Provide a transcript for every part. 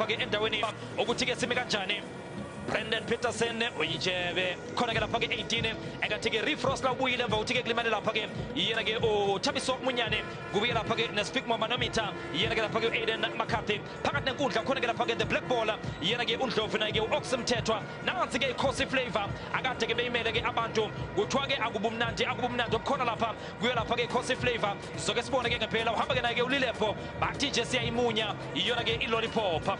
lapha ke endaweni ukuthi ke sime kanjani. Brandon Petersen uyijebe khona ke lapha ke 18 engathi ke Refrost la ubuyile emva ukuthi ke kulimale lapha ke yena ke uThabiso Munyane kubuye lapha ke neSpigmo Manometer yena ke lapha ke Aiden McCarthy phakathi nenkundla khona ke lapha ke the Black Baller yena ke uNdlovu naye ke uOx Mthethwa nansi ke iKhosi Flavor akade ke beyimele ke abantu kuthiwa ke akubumnandi akubumnandi obukhona lapha kuyo lapha ke iKhosi Flavor soke sibone ke ngempela uhamba ke naye ke uLilepo bathi nje siyayimunya iyona ke iLollipop.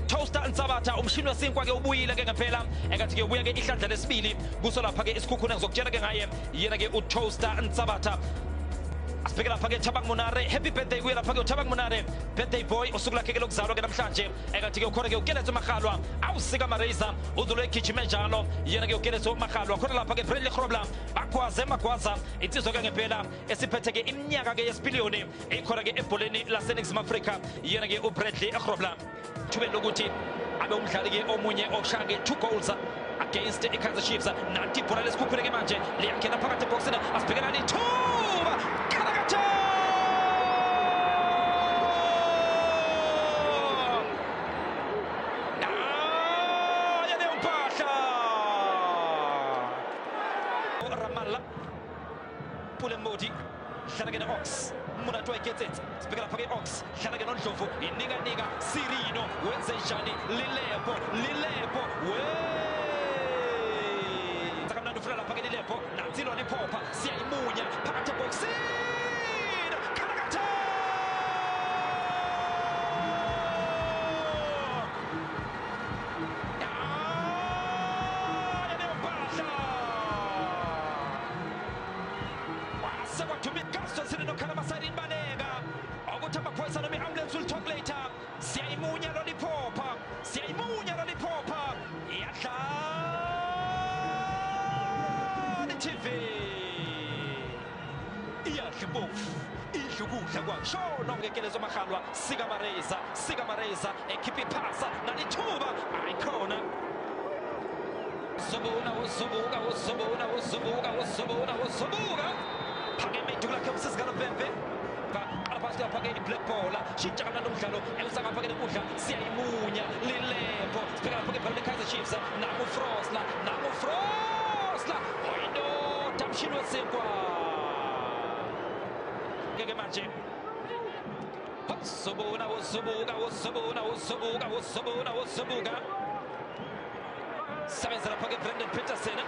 Toaster Nsabatha umshini wesinkwa ke ubuyile ke ngempela engathi ke ubuya ke ihlandla lesibili kuso lapha ke isikhukhune ngizokutshela ke ngaye yena ke uToaster Nsabatha. Asibheke lapha ke Thabang Monare, happy birthday kuye lapha ke uThabang Monare, birthday boy usuku lakhe ke lokuzalwa ke namhlanje engathi ke ukhona ke uKeletso Makgalwa awusika Mareza uzulo egijime njalo yena ke uKeletso Makgalwa khona lapha ke Bradley Grobler bagwaze magwaza insizwa ke ngempela esiphethe ke iminyaka ke yesipiliyoni ekhona ke ebholeni laseNingizimu Afrika yena ke uBradley Grobler. Thubeni lokuthi abe umdlali ke omunye oshaya ke 2 goals against iKaizer Chiefs. Nanti ibhola lesikhukhune ke manje liyangena phakathi ebhokisini asibhekela lithuba Khalakatha naye leyo mpahla Ramalla Pule Mmodi dlala ke ne-Ox Monate wa iketsetsa sibheke lapha ke Ox dlala ke noNdlovu inika nika Sirino wenze njani Lilepo Lilepo we kamnandi ufuna lapha ke Lilepo nansi Lollipop siyayimunya phakathi ebhokisini Khalakatha ukuthi amaphoyisa noma i-ambulance will talk later. Siyayimunya Lollipop, siyayimunya Lollipop, iyadlala i-TV iyadla impofu idla ukudla kwashono ngekelezo Makgalwa sika Mareza sika Mareza ekhipha iphasa nalithuba ayikhona. Uzobuka uzobuka uzobuka uzobuka uzobuka uzobuka phakeme iduku lakhe umsizi kaNompempe qala phansi lapha ke iBlack Baller shintsha kamnandi umdlalo ewusa ngapha ke nenkundla siyayimunya Lilepo sibheka lapha ke ibhola leKaizer Chiefs nangu Frosler nangu Frosler oyindoda mshini wesinkwa ke manje uzobuka uzobuka uzobuka uzobuka uzobuka uzobuka sebenza lapha ke Brandon Petersen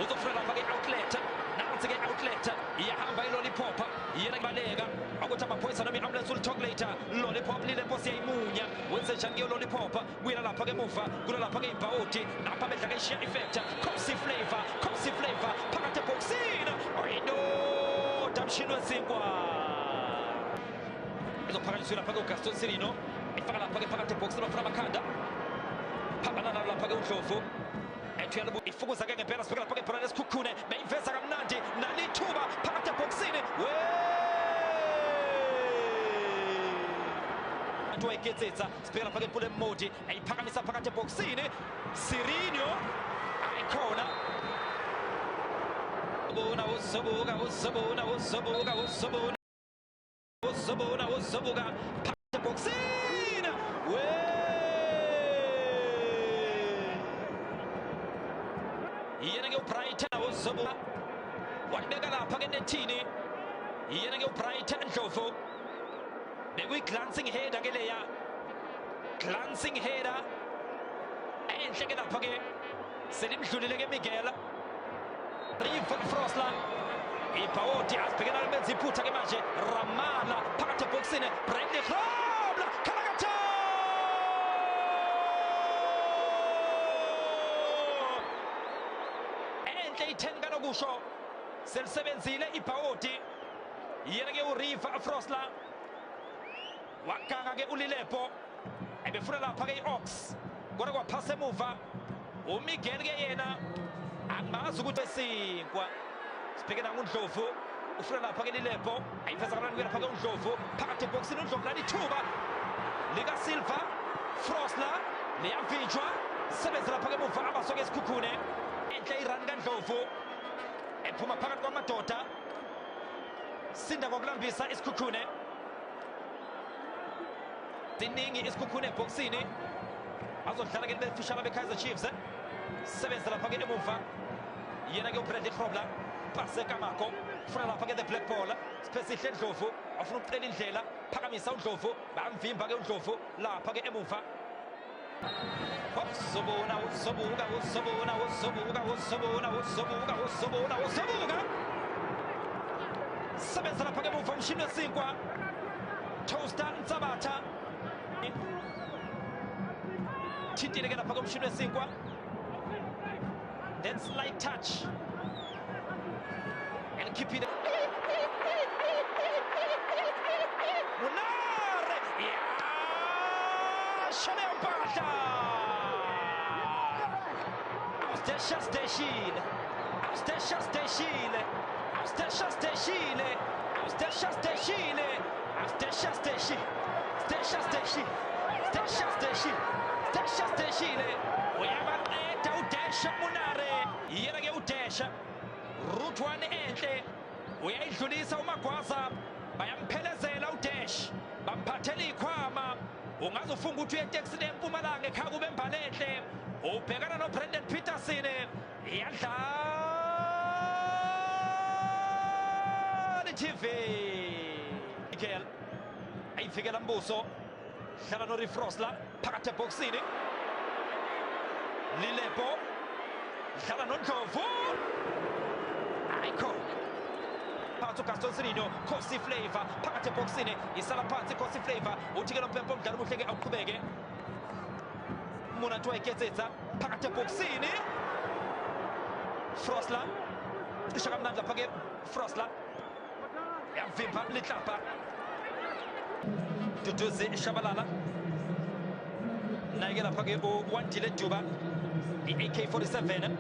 uzofuna lapha ke outlet nansi ke outlet iyahamba iLollipop yena kubaleka ukuthi amaphoyisa noma i-ambulance will talk later. Lollipop Lilepo siyayimunya wenze njani ke Lollipop kuyela lapha ke emuva kula lapha ke ibhawoti napha bedla ke ishiya effect Khosi Flavor Khosi Flavor phakathi ebhokisini oyindoda mshini wesinkwa izophakanyiswa lapha ke uGaston Sirino ifaka lapha ke phakathi ebhokisini bafuna amakhanda phambana nalo lapha ke uNdlovu ifukuza ke ngempela sibheka lapha ke ibhola lesikhukhune beyiveza kamnandi nalithuba phakathi ebhokisini we wayiketsetsa sibheka lapha ke Pule Mmodi ayiphakamisa phakathi ebhokisini Sirino ayikhona ubona uzobuka uzobuka uzobuka uzobuka uzobuka uzobuka phakathi ebhokisini we yena ke uBrighton uzobuka walibeka lapha ke nethini yena ke uBrighton Ndlovu bekuyi-glancing header ke leya glancing header enhle ke lapha ke selimdlulile ke Miguel River Frosler ibhawoti asibhekena benza iphutha ke manje Ramala phakathi ebhokisini Bradley Grobler Khalakatha enhle i-10 kanokusho selisebenzile ibhawoti yena ke uRiver Frosler waganga ke uLilepo ebefuna lapha ke i-Ox kodwa kwaphasa emuva uMiguel ke yena angimazi ukuthi esinkwa sibheke nangu Ndlovu ufuna lapha ke Lilepo ayiveza kamnandi kuye lapha ke uNdlovu phakathi ebhokisini uNdlovu nalithuba lika Silva Frosler liyavinjwa sebenza lapha ke emuva abasoke esikhukhune enhle irun kaNdlovu ephuma phakathi kwamadoda sinda ngokulambisa isikhukhune. Ziningi isikhukhune ebhokisini. Bazodlala ke befishana beKaizer Chiefs. Sebenza lapha ke emuva. Yena ke uBradley Grobler. Pase Kamako. Ufuna lapha ke the black ball. Siphesihle Ndlovu. Afuna ukucela indlela. Phakamisa uNdlovu. Bayamvimba ke uNdlovu lapha ke emuva. Usobona usobuka usobona usobuka usobona usobuka usobona usobuka. Sebenza lapha ke emuva umshini wesinkwa. Toaster Ntsabatha. Thintile ke lapha komshini wesinkwa. Then slight touch. And keep it. Munare! Yasha leyo mpahla! Awusdesha sdeshile. Awusdesha sdeshile. Awusdesha sdeshile. Awusdesha sdeshile. Awusdesha sdeshile. Sdesha sdeshile. Sdesha sdeshile. Sdesha sdeshile. Uyabaqeda uDesha Munare. Yena ke uDesha. Route 1 enhle. Uyayidlulisa uMagwaza. Bayamphelezela uDash. Bamphathela ikhwama. Ungaze ufunga ukuthi uye etekisini eMpumalanga ekhaya kube embalenhle. Ubhekana noBrandon Peterson. Iyadlala iTV. Michael ayivikela Mbuso. Dlala noRifrosla phakathi ebhokisini. Lilepo dlala noNdlovu. Ayikho. Phakathi uGaston Sirino, Khosi Flavor phakathi ebhokisini, isala phansi Khosi Flavor. Uthi ke lo mpempe umdlalo omuhle ke awuqhubeke. Mona Twayiketsetsa phakathi ebhokisini. Frosler cisha kamnandi lapha ke Frosler. Yamvimba Litlapa. Duduzi Shabalala. Naye ke lapha ke uWandile Duba i-AK47.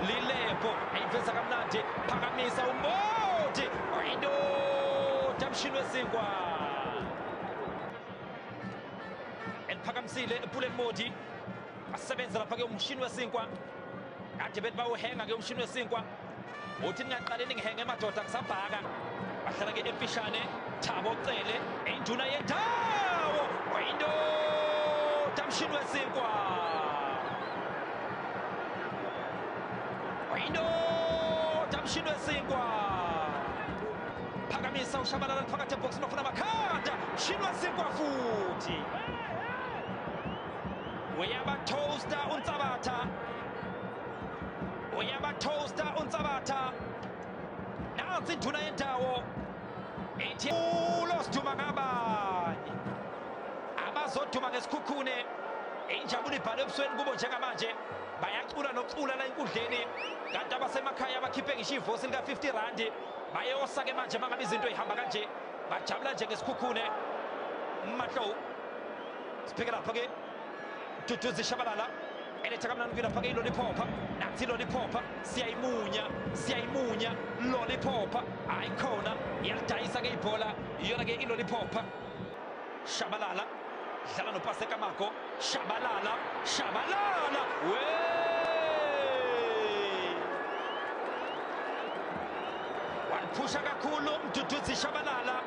Lilepo ayiveza kamnandi, phakamisa uModi. Oyindoda mshini wesinkwa. Eliphakamisile ePuleng Modi. Asebenza lapha ke umshini wesinkwa. Kade bethi bawuhenga ke umshini wesinkwa. Uthi ningaqale ningihenge madoda ngisabhaka. Bahlala ke emfishane. Thabo Cele induna yendawo. Oyindoda mshini wesinkwa. Oyindoda mshini wesinkwa. Phakamisa uShabalala phakathi ebhokisini ofuna amakhanda. Mshini wesinkwa futhi. Uyabatoaster uNtsabatha. Uyabatoaster uNtsabatha. Nansi induna yendawo. Ethi ulosiduma ngabanye. Abazoduma ngesikhukhune. Injabulo ibhalwe ebusweni kubo njengamanje. Bayacula nokucula la enkundleni. Kanti abasemakhaya abakhiphe ngisho ivosi lika 50 rand. Bayosa ke manje mangabe izinto ihamba kanje. Bajabula nje ngesikhukhune. Mahlow. Siphike lapha ke Duduzi Shabalala. Eletha kamnandi lapha ke iLollipop. Nathi iLollipop siyayimunya, siyayimunya Lollipop. Ayikhona iyalidayisa ke ibhola. Iyona ke iLollipop. Shabalala dlala noPase Kamako. Shabalala, Shabalala. We! Waliphusha kakhulu Mduduzi Shabalala.